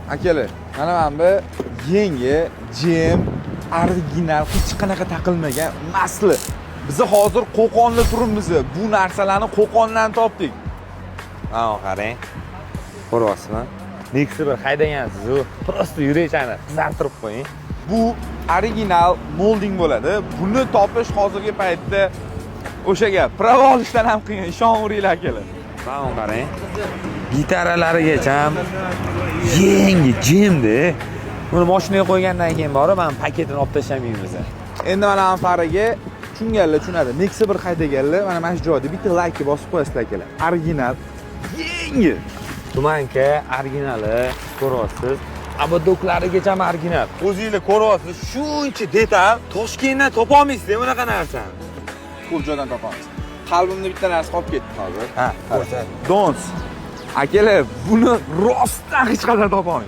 Akalar, mana bu yangi GM, original, hech qanaqa taqilmagan masli. Biz hozir Qo'qonda turibmiz. Bu narsalarni Qo'qondan topdik. Mana qarang. Ko'ryapsizmi? Nexia 1 haydagansiz u. Просто yurakchani qizartirib qo'ying. Bu original molding bo'ladi. Buni topish hozirgi paytda o'sha gap. Права olishdan ham qiyin, ishonaveringlar, akalar. Mana qarang. Gitaralarigacha yangi jimdi. Buni mashinaga qo'ygandan keyin borib, mana paketini olib tashlamaymiz. Endi mana faraga tushunganlar tushunadi. Nexia 1 haydaganlar mana shu joyda bitta laykni bosib qo'yasizlar, akalar. Original, yangi. Tumanka originali, ko'ryapsiz. Ободок larigacha original. O'zingizlar ko'ryapsiz, shuncha detal Toshkentdan topolmaysiz bunaqa narsani. Ko'p joydan topamiz. Qalbimda bitta narsa qolib ketdi hozir. Ha, ko'rsat. Dons. Akalar, buni rostdan hech qayerdan topolmaysiz.